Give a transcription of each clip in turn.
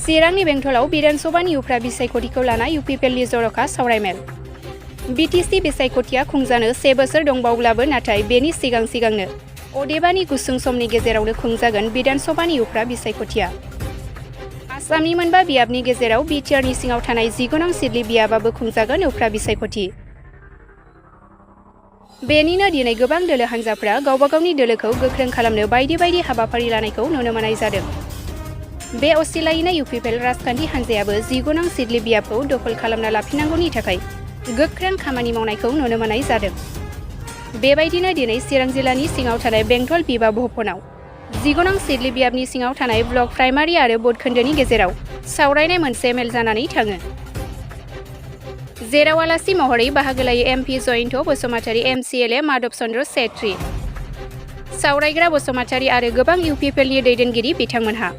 चिरांनि बेंटलाव बिधानसभानि उफ्रा बिसायख'थिखौ लाना UPPLनि जर'खा सावरायमेल। BTC बिसायख'थिया खुंजानो 7 बोसोर दंबावब्लाबो नाथाय बेनि सिगांनो अदेबानि गुसुं समनि गेजेरावनो खुंजागोन बिधानसभानि उफ्रा बिसायख'थिया। आसामनि मोनबा बियाबनि गेजेराव बिटिआरनि सिङाव थानाय 10 गोनां सिदलि बियाबाबो खुंजागोन उफ्रा बिसायख'थि। बेनिनो दिनै गोबां दोलो हान्जाफोरा गावबा गावनि दोलोखौ गोख्रों खालामनो बायदि हाबाफारि लानायखौ नुनो मोननाय जादों। बे असिलायैनो UPPL राजखान्थि हान्जायाबो 10 गोनां सिदलि बियाबखौ दखल खालामना लाफिननांगौनि थाखाय गोख्रों खामानि मावनायखौ नुनो मोननाय जादों। बेबायदिनो दिनै चिरां जिल्लानि सिङाव थानाय बेंटल बिबा भवनाव 10 गोनां सिदलि बियाबनि सिङाव थानाय ब्लक प्राइमारि आरो बुथ खोन्दोनि गेजेराव सावरायनाय मोनसे मेल जानानै थाङो। जेराव आलासि महरै बाहागो लायो MP जयन्त बसुमतारी, MCLA माधव चन्द्र सेत्री, सावरायग्रा बसुमतारी आरो गोबां UPPLनि दैदेनगिरि बिथांमोनहा।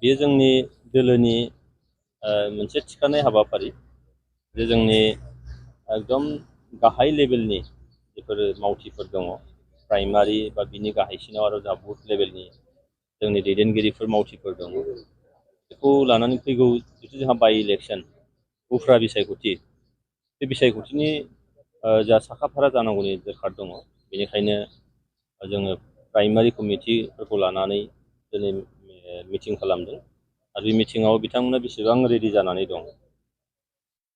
बेयो जोंनि दोलोनि मोनसे थिखानाय हाबाफारि जे जोंनि एकदम गाहाय लेभेलनि बेफोर मावथिफोर दङ, प्राइमारि बा बिनि गाहायसिनाव आरो जा बुथ लेभेलनि जोंनि दैदेनगिरिफोर मावथिफोर दङ। बेखौ लानानै फैगौ जिथु जोंहा बाइ इलेक्सन उफ्रा बिसायख'थि, बे बिसायख'थिनि जा साखाफारा जानांगौनि दरखार दङ। बेनिखायनो जोङो प्राइमारि कमिटिफोरखौ लानानै दिनै मिटिं खालामदों आरो बे मिटिङाव बिथांमोना बेसेबां रेडि जानानै दं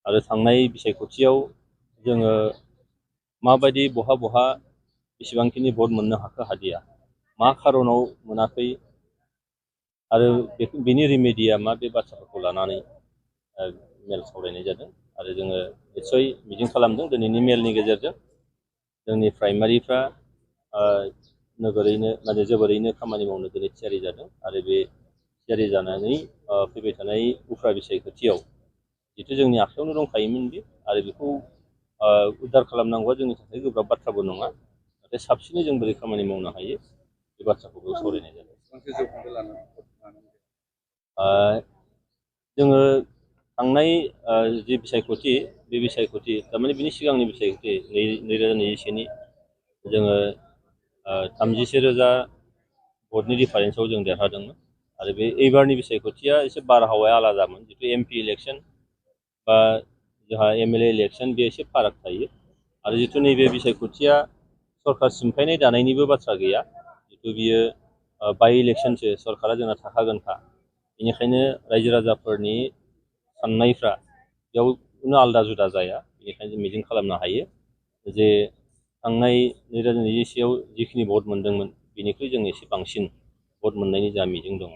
आरो थांनाय बिसायख'थियाव जोङो माबायदि बहा बेसेबांखिनि भट मोननो हाखो हादिया, मा खारनाव मोनाखै आरो बेनि रिमेडिया मा, बे बाथ्राफोरखौ लानानै मेल सावरायनाय जादों आरो जोङो निस्सय मिजिं खालामदों दिनैनि मेलनि गेजेरजों जोंनि प्राइमारिफ्रा जोबोरैनो खामानि मावनो दिनै थियारि जादों आरो बे थियारि जानानै फैबाय थानाय उफ्रा बिसायख'थियाव जिथु जोंनि आखायावनो दंखायोमोन बे आरो बेखौ उद्धार खालामनांगौआ जोंनि थाखाय गोब्राब बाथ्राबो नङा, नाथाय साबसिनै जों बोरै खामानि मावनो हायो बे बाथ्राखौबो सावरायनाय जादों। जोङो थांनाय जि बिसायख'थि, बे बिसायख'थि थारमाने बिनि सिगांनि बिसायख'थि 2021नि जोङो 33,000 भटनि डिफारेन्सआव जों देरहादोंमोन आरो बे एबारनि बिसायख'थिया एसे बारहावाया आलादामोन। जिथु MP इलेक्सन बा जोंहा MLA इलेक्सन बे एसे फाराग थायो आरो जिथु नैबे बिसायख'थिया सरकार सिमफायनाय दानायनिबो बाथ्रा गैया, जिथु बियो बाइ इलेक्सनसो सरकारा जोंना थाखागोनखा। बेनिखायनो रायजो राजाफोरनि साननायफ्रा बेयाव खुनु आलादा जुदा जाया। बेनिखायनो जों मिजिं खालामनो हायो जे थांनाय 2021आव जिखिनि भट मोनदोंमोन बेनिख्रुइ जों एसे बांसिन भट मोननायनि जा मिजिं दङ।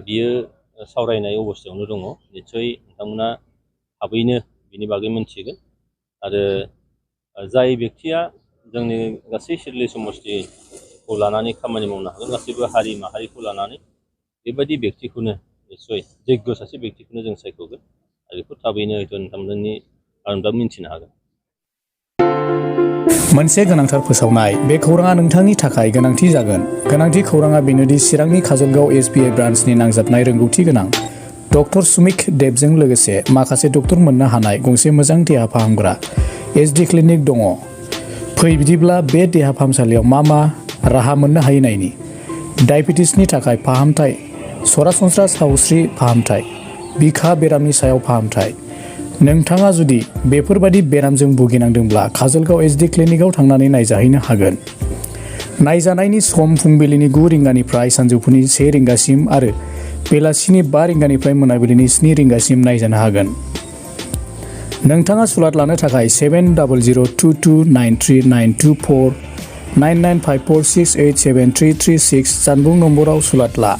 बियो सावरायनाय अबस्थायावनो दङ। निस्सय नोंथांमोना थाबैनो बिनि बागै मोनथिगोन आरो जाय बेक्तिया जोंनि गासै सिदलि समस्तिखौ लानानै खामानि मावनो हागोन, गासैबो हारि माहारिखौ लानानै बेबायदि बेक्तिखौनो निस्सय जग्य सासे बेक्तिखौनो जों सायख'गोन आरो बेखौ थाबैनो हयथ' नोंथांमोना मिन्थिनो हागोन। मोनसे गोनांथार फोसावनाय। बे खौराङा नोंथांनि थाखाय गोनांथि जागोन। गोनांथि खौराङा बेनोदि चिरांनि काजलगाव SBI ब्रान्चनि नांजाबनाय रोंगौथि गोनां डक्टर सुमिक देबजों लोगोसे माखासे डक्टर मोननो हानाय गंसे मोजां देहा फाहामग्रा SD क्लिनिक दङ। फै बिदिब्ला बे देहा फाहामसालियाव मा राहा मोननो हायो नायनि। डायबेटिसनि थाखाय फाहामथाय, सरासनस्रा सावस्रि फाहामथाय, बिखा बेरामनि सायाव फाहामथाय। नोंथाङा जुदि बेफोरबादि बेरामजों भुगिनांदोंब्ला काजलगाव SD क्लिनिकआव थांनानै नायजाहैनो हागोन। नायजानायनि सम फुंबिलिनि 9 रिंगानिफ्राय सानजौफुनि 1 रिंगासिम आरो बेलासिनि 5 रिंगानिफ्राय मोनाबिलिनि 7 रिंगासिम नायजानो हागोन। नोंथाङा सुलाद लानो थाखाय 7002293924 9954687336 जानबुं नम्बराव सुलाद ला।